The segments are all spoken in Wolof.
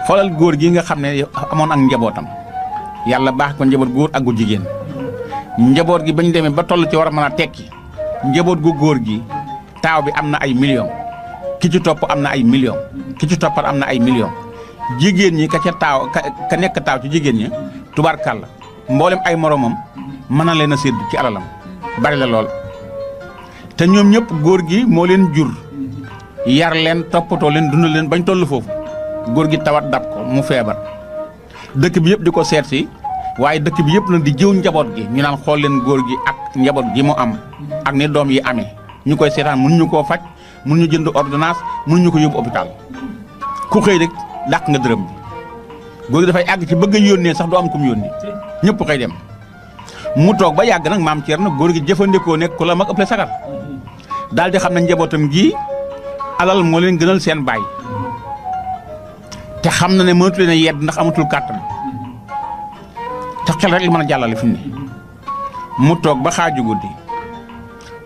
xoolal góor gi nga xam ne amoon ak njabootam yàlla baax ko njaboot góor ak gu jigéen njaboot gi bañ demee ba toll ci war a mën a tekki njaboot gu góor gi taaw bi am na ay millions ki ci topp am na ay millions ki ci toppat am na ay millions jigéen ñi ka ca taaw ka nekk taaw ci jigéen ñi tubaarkàlla mboolem ay moromam mën na leen a sédd ci alalam bari la lool te ñoom ñëpp góor gi moo leen jur yar leen toppatoo leen dundal leen bañ toll foofu góor gi tawat dab ko mu feebar dëkk bi yëpp di ko seet si waaye dëkk bi yëpp nag di jëw njaboot gi ñu naan xool leen góor gi ak njaboot gi mu am ak ni doom yi amee ñu koy seetaan mënuñu koo faj mënuñu jënd ordonnance mënuñu ko yóbbu hôpital ku xëy rek dàq nga dërëm bi góor gi dafay àgg ci bëgg a yónnee sax du am kum yónni ñëpp xëy dem mu toog ba yàgg nag maam Thierno góor gi jëfandikoo nekk ku la mag ëpp sagar daal di xam ne njabootam gi alal moo leen gënal seen baay te xam na ne mënatu leen a yedd ndax amatul kàttan te xel rek li mën a jàllale fi mu ne mu toog ba xaaju guddi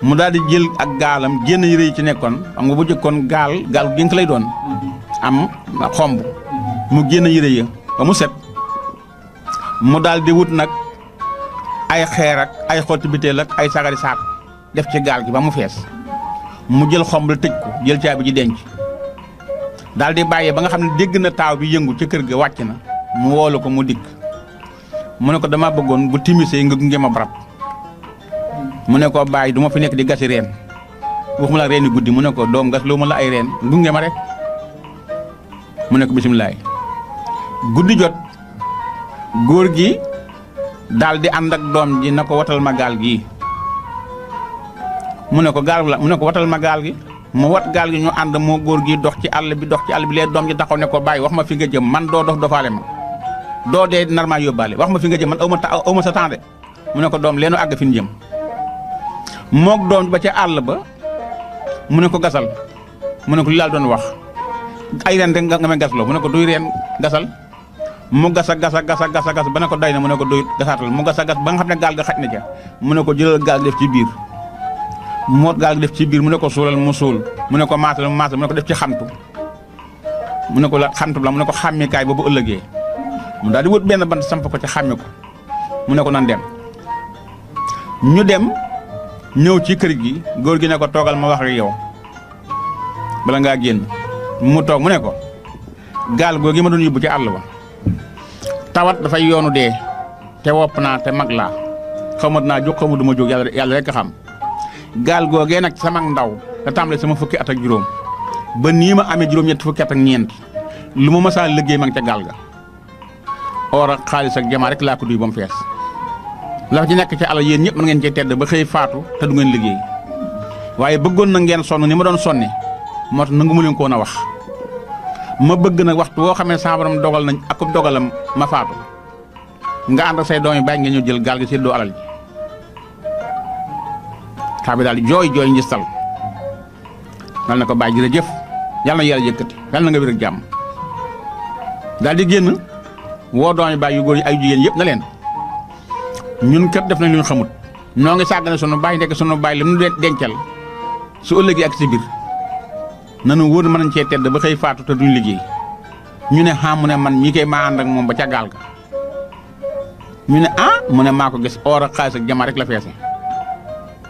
mu daal di jël ak gaalam génn yére yi ci nekkoon xam nga bu jëkkoon gaal génk lay doon am xomb mu génn yére ya ba mu set mu daal di wut nag ay xeer ak ay xotti biteel ak ay sagari saak def ci gaal gi ba mu fees mu jël xomb la tëj ko jël caabi ji denc daal di bàyyee ba nga xam ne dégg na taaw bi yëngu ca kër ga wàcc na mu woolu ko mu dikk mu ne ko dama bëggoon bu timisee nga gunge ma barab mu ne ko bàyyi du ma fi nekk di gasi reen waxuma la reeni guddi mu ne ko doom gas loo ma la ay reen gunge ma rek mu ne ko bisimilaay guddi jot góor gi daal di ànd ak doom ji na ko watal ma gaal gii mu ne ko gaal la mu ne ko watal ma gaal gi mu wat gaal gi ñu ànd moo góor gi dox ci àll bi lee doom ji taxaw ne ko bàyyi wax ma fi nga jëm man doo dox dofaale ma doo dee nar maa yóbbaale wax ma fi nga jëm man aw ma sa temps de mu ne ko doom leenu àgg fi ñu jëm moog doom ba ca àll ba mu ne ko gasal mu ne ko li laal doon wax ay reen rek nga may gasloo mu ne ko duy reen gasal mu gasa ba ne ko doy na mu ne ko doy gasaatal mu gasa gas ba nga xam ne gaal ga xaj na ca mu ne ko jëlal gaal def ci biir moot gaal def ci biir mu ne ko suulal mu suul mu ne ko maasal mu maasal mu ne ko def ci xamtu mu ne ko la xamtu la mu ne ko xàmmikaay ba bu ëllëgee mu daal di wut benn bant samp ko ci xàmmi ko mu ne ko nan dem ñu dem ñëw ci kër gi góor gi ne ko toogal ma wax ak yow bala ngaa génn mu toog mu ne ko gaal googu ma doon yóbbu ci àll ba tawat dafay yoonu dee te wopp naa te mag laa xamat naa jóg xamu du ma jóg yàlla rek a xam gaal googee nag sama ndaw da tàmbale sama fukki at ak juróom ba nii ma amee juróom-ñetti fukki at ak ñeent lu ma masaa liggéey ma ngi ca gaal ga or ak xaalis ak jamaa rek laa ko duy ba mu fees la ci nekk ci alal yéen ñëpp mën ngeen cee tedd ba xëy faatu te du ngeen liggéey waaye bëggoon na ngeen sonn ni ma doon sonne moo tax nangu ma leen ko woon a wax ma bëgg nag waxtu woo xamee sa borom dogal nañ ak dogalam ma faatu nga ànd ak say doom yi bàyyi nga ñëw jël gaal gi séddoo alal ji taa bi daal di jooy njistal dal na ko bàyyi jërëjëf yàlla na yàlla yëkkati yàlla na nga wér ak jàmm daal di génn woo doom yi bàyyi yu góor yi ay jigéen yëpp na leen ñun kat def nañ lu ñu xamut noo ngi sàggane sunu bàyyi nekk sunu bàyyi li mu dencal su ëllëgee ak si biir nanu wóor mën nañ cee tedd ba xëy faatu te duñ liggéey ñu ne mu ne man mii koy maa ànd ak moom ba ca gaal ga ñu ne mu ne maa ko gis or ak xaalis ak jamaa rek la feese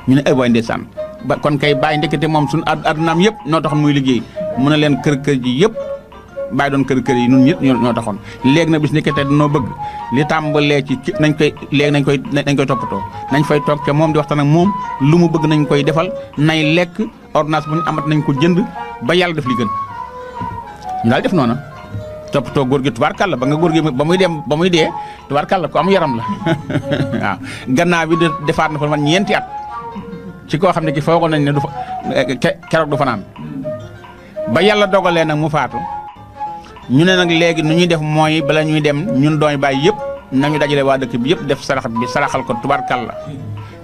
ñu ne ay waay ndeysaan ba kon kay bàyyi ndekete moom suñu addunaam yëpp noo taxoon muy liggéey mu ne leen kër ji yëpp bàyyi doon kër yi ñun ñëpp ñoo taxoon léegi nag bis ndekete dañoo bëgg li tàmbalee ci nañ koy toppatoo nañ fay toog ca moom di waxtaan ak moom lu mu bëgg nañ koy defal nay lekk ordonnance bu ñu amat nañ ko jënd ba yàlla def li gën ñu daal def noona toppatoo góor gi tubaarkàlla ba nga góor gi ba muy dee tubaarkàlla ko am yaram la waaw gannaaw bi defaat na fa man ñeenti at ci koo xam ne ki foogoon nañ ne du fa keroog du fa naan ba yàlla dogalee nag mu faatu ñu ne nag léegi nu ñuy def mooy bala ñuy dem ñun dooy bàyyi yëpp nañu dajale waa dëkk bi yëpp def saraxal ko tubaarkàlla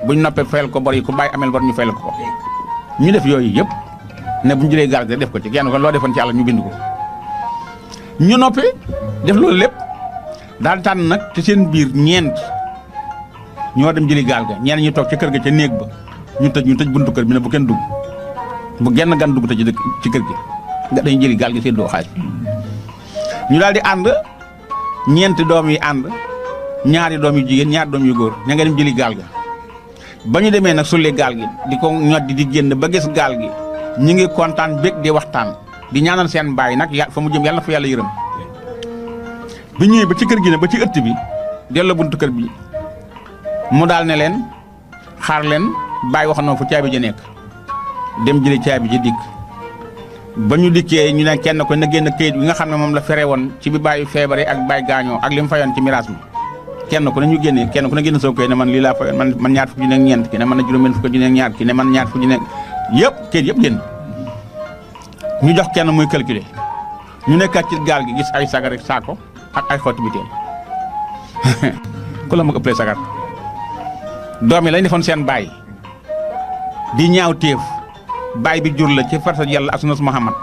buñ noppee fayal ko bor yi ku bàyyi amel bor ñu fayal ko ñu def yooyu yëpp ne buñ jëlee gaal gi def ko ci kenn ko loo defoon ci àlla ñu bind ko ñu noppi def loolu lépp daal tànn nag ci seen biir ñeent ñoo dem jëli gaal ga ñenn ñu toog ci kër ga ca néeg ba ñu tëj buntu kër bi ne bu kenn dugg bu genn gan dugg te ci kër gi dañuy jëli gaal gi seen doo xaaj ñu daal di ànd ñeenti doom yi ànd ñaari doom yu jigéen ñaari doom yu góor ña nga dem jëli gaal ga ba ñu demee nag sulli gaal gi di ko ñoddi di génn ba gis gaal gi ñi ngi kontaan bég di waxtaan di ñaanal seen baay nag fa mu jëm yàlla na fa yàlla yërëm bi ñëwee ba ci kër gi ne ba ci ëtt bi delloo buntu kër bi mu daal ne leen xaar leen bàyyi wax na fu caabi ji nekk dem jëli caabi ji dikk ba ñu dikkee ñu ne kenn ko na génn këyit bi nga xam ne moom la fere woon ci bi bàyyi feebare ak bàyyi gaañoo ak li mu fayoon ci miraas mi kenn ku ne ñu génnee kenn ku ne génn soo koy ne man lii laa fayoon man ñaar fukki junni ak ñeent ki ne man na juróom-benn fukki junni ak ñaar ki ne man ñaar fukki junni ak yëpp këyit yëpp génn ñu jox kenn muy calculer ñu nekkaat ci gaal gi gis ay sagar ak saako ak ay xotti biteel ku la ma ko ëpplee sagar doom yi lañ defoon seen baay di ñaaw téef baay bi jur la ci farsa yàlla ak sunnas Muhammad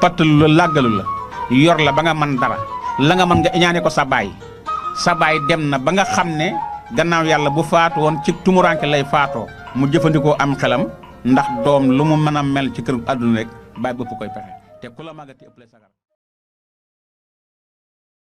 pattalu la làggalu la yor la ba nga mën dara la nga mën nga ñaane ko sa baay dem na ba nga xam ne gannaaw yàlla bu faatu woon ci tumuranke lay faatoo mu jëfandikoo am xelam ndax doom lu mu mën a mel ci kër àdduna rek baay bëpp koy pexe te ku la màggati ëppale sagar